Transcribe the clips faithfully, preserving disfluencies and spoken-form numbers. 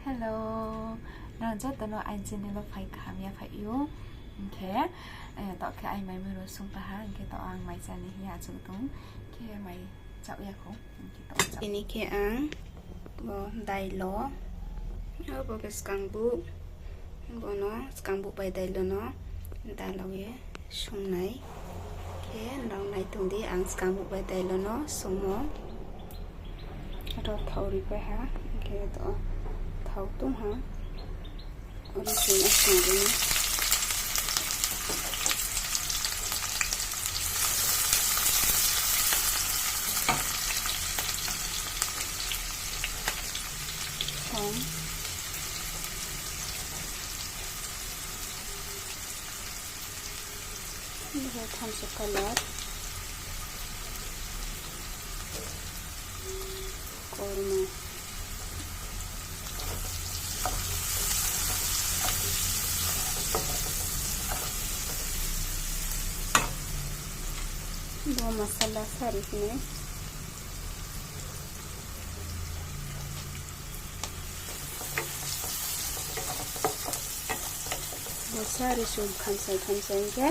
Hello, nang joto no aini channel wo phai kaham ya phai ou. Hing khe, eh, taoh khe aini mai mui rao sung ta ha, hing khe taoh ang mai chá ni hing ye achouh tong. Khe mai chá ya khou, hing khe taoh chá. Tini khe ang bo dailo, abo khe skangbuh, bo no skangbuh bai dailo no dalao ye sung nai. Khe nrao nai tong di, ang skangbuh bai dailo no sungmo. Aro thao ripai ha, hing khe to thao tong ha. Aro sung no sung ri no. Thom. Bo thamso colour. Kormo. Bo masala sari hinai. Bo sari sung khamsai khamsai hing khe,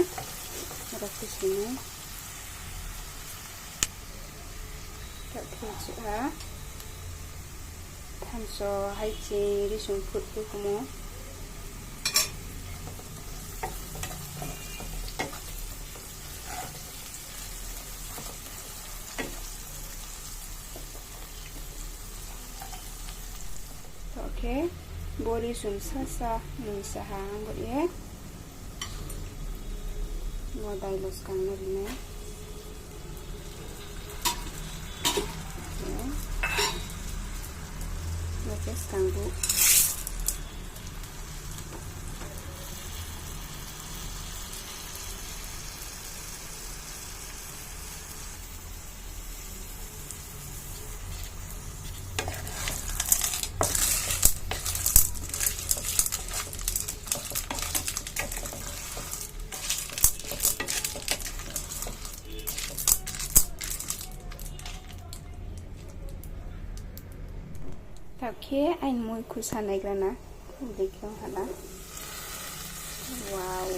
aro khe sinai. Taoh khe chih ha. Thamso haiching risung phut khe khumo. Taoh khe bo risung sasa nung saha ang bo ye. Bo dailo skang no ri nai. Bo khe skangbuh. Taoh khe aini mui khusa naigra na, bikhe ong ha na. Wow.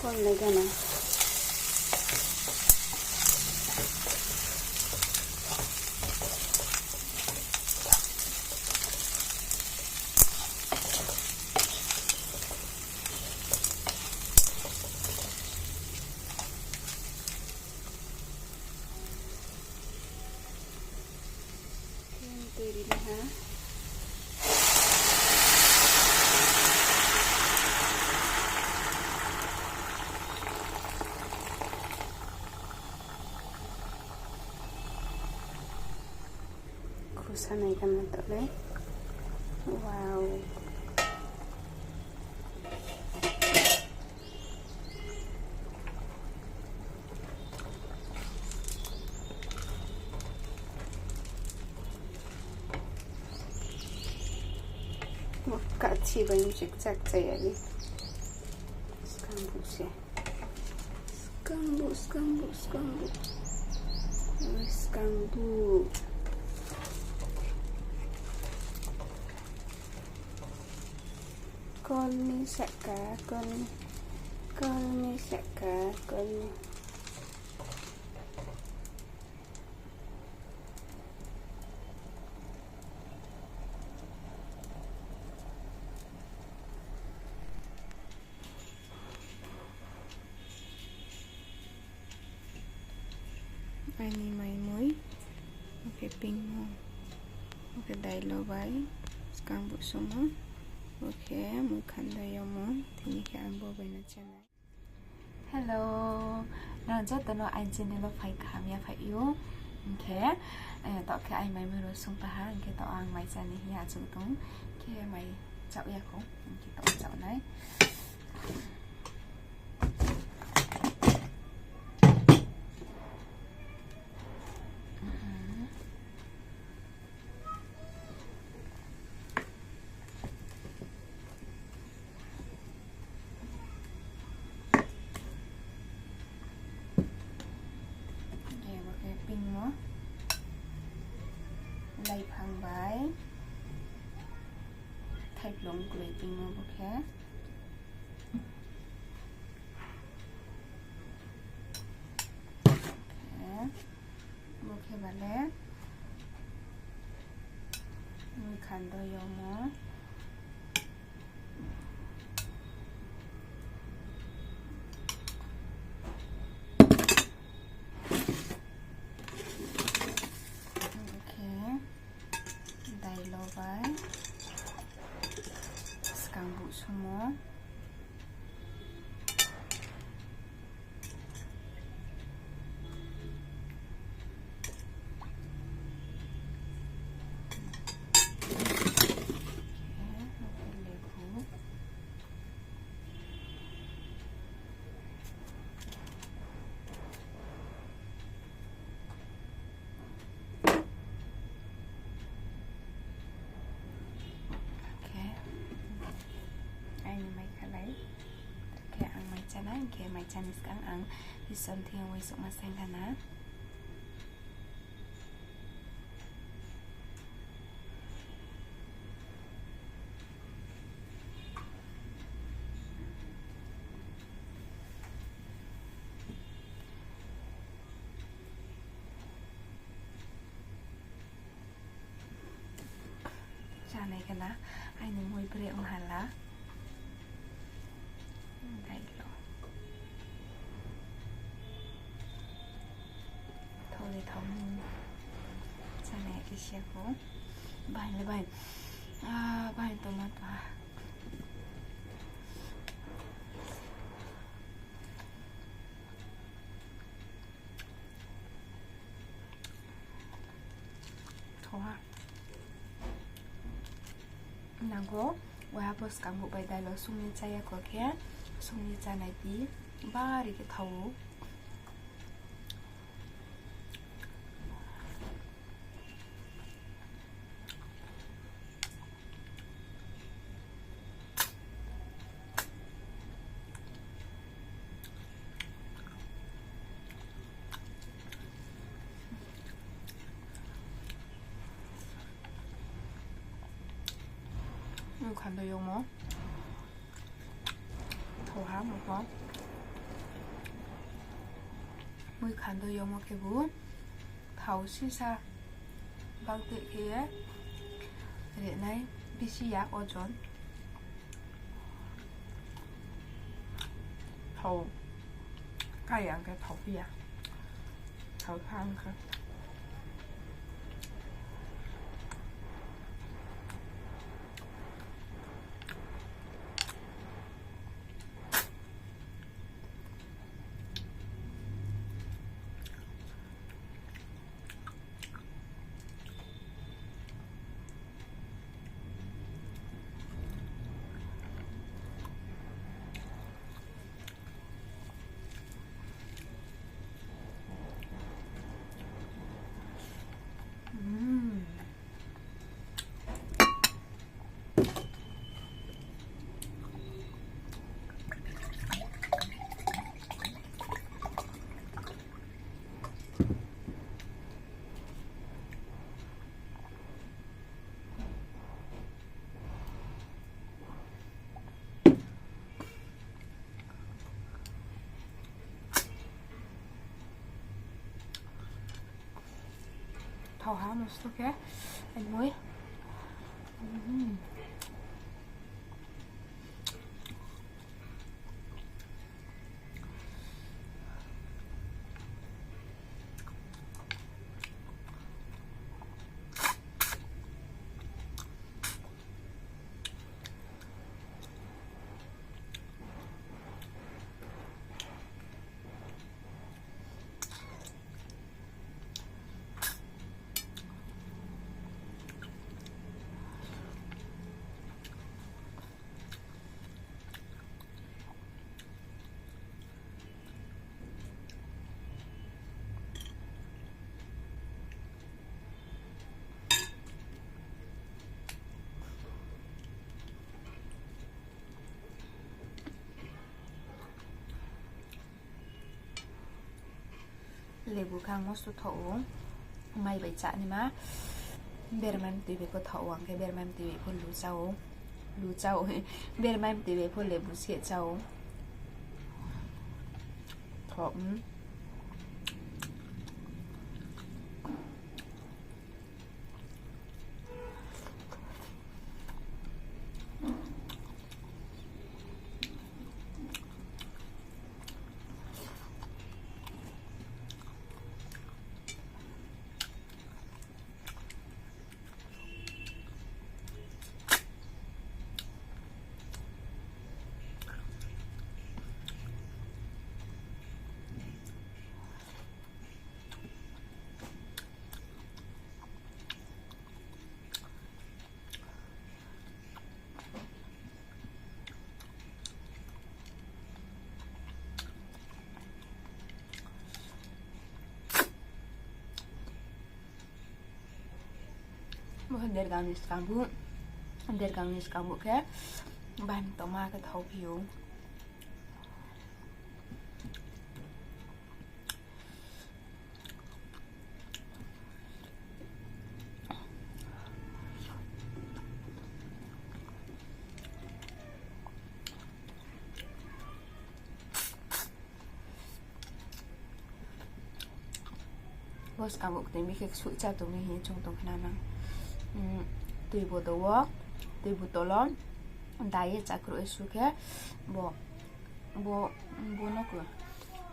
Kol naigra na. Tui ri nai ha. Khusa naigra na taoh le. Wow. Bo kathi bai mchik chak chaya ni. Skangbuh se. Skangbuh, skangbuh, skangbuh. Oi, skangbuh. Kol ni sahka, kol ni, kol ni sahka, kol ni. Aini mai mui, bo khe pingmo, bo khe dailo bai, skangbuh sungmo, bo khe mui khanda yamo, tini khe ang bo bai no chá nai. Hello, nang joto no aini channel wo phai kaham ya phai ou. Hing khe, eh, taoh khe aini mai mui rao sung ta ha, hing khe taoh ang mai chá ni hing ye achouh tong. Khe mai chá ya khou, hing khe taoh chá nai. Bo khe pingmo. Bai. Thaiphlung kulai timo bo khe. Khe, bo khe bale. Mui khando yomo. Bo khe. Dailo bai skang buh sumo. Lebu. Khe, aini mai khalai. Khe ang mai chánai, khe mai cháni skang ang Isor ni thing yo uaingsouhma saing khana. Chánai khana, aini mui bre ong hala. Dailo. Thao de thao. Chánai khe siya kho. Bahai le bahai. Ah, bahai tomato ha. Thao ha. Nangkho, waiha pho skang buh bai dailo sungni cháya kho khe, sungni chánai di, bari khe thao ou. Mui khando yomo. Thao ha mo pho. Mui khando yomo khebu. Thao sisa. Bangtoi khe ye. Renai bisi ya ojon. Thao. Kaya ang khe thao phi ya. Thao kha ang khe. Thao ha nosto khe, aimoi. Lebu khe ang mosto thao ou, mai bai chánaima. Bermai mtoi bai pho thaoh, ang khe bermai mtoi bai pho lu chá ou. Lu chá ou. Bermai mtoi bai pho lebu se chá ou. Thaoh, mm. Bo khe dergang ni skangbu, dergang ni skangbu khe bahan tongma khe thaophi ou. Bo skangbu ktoi mi khe ksuh chá tong mi hing ye chung tong khna nang. Tui botol wo, tui botol wo dai ye chakruh ye su khe bo, bo, bo no khe,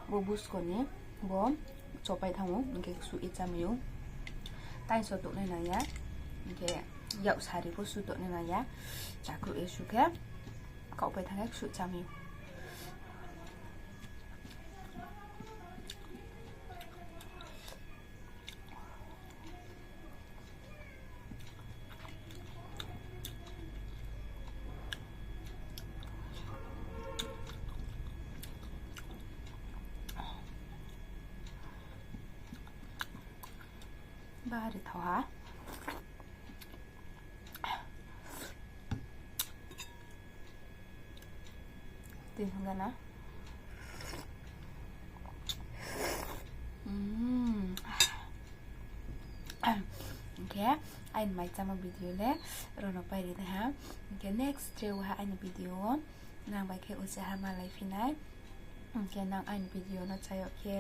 bo buskon ni, bo chopai thanng ou, hing khe ksuh ye chámai ou. Tainso tongnai nang ya, hing khe yak sari pho su tongnai nang ya, chakruh ye su khe, kaohpai thanng khe ksuh chámai ou. Bari thao ha. Tui hing gana. Hing khe aini mai chámo video le ro no pai ri nai ha. Hing khe next tre wo ha aini video wo nang bai khe usa ha malai phi nai. Hing khe nang aini video no chá yag khe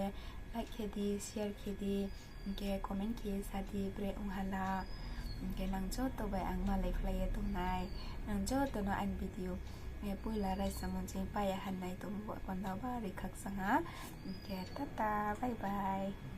like khe di, share khe di, hing khe comment khe sa di, bre ong ha la. Hing khe nang joto bai ang malai phlai ye tongnai. Nang joto no aini video poila raisa monching pai ya ha nai tongmo bo panda bari khakchang ha. Hing khe tata, bye bye.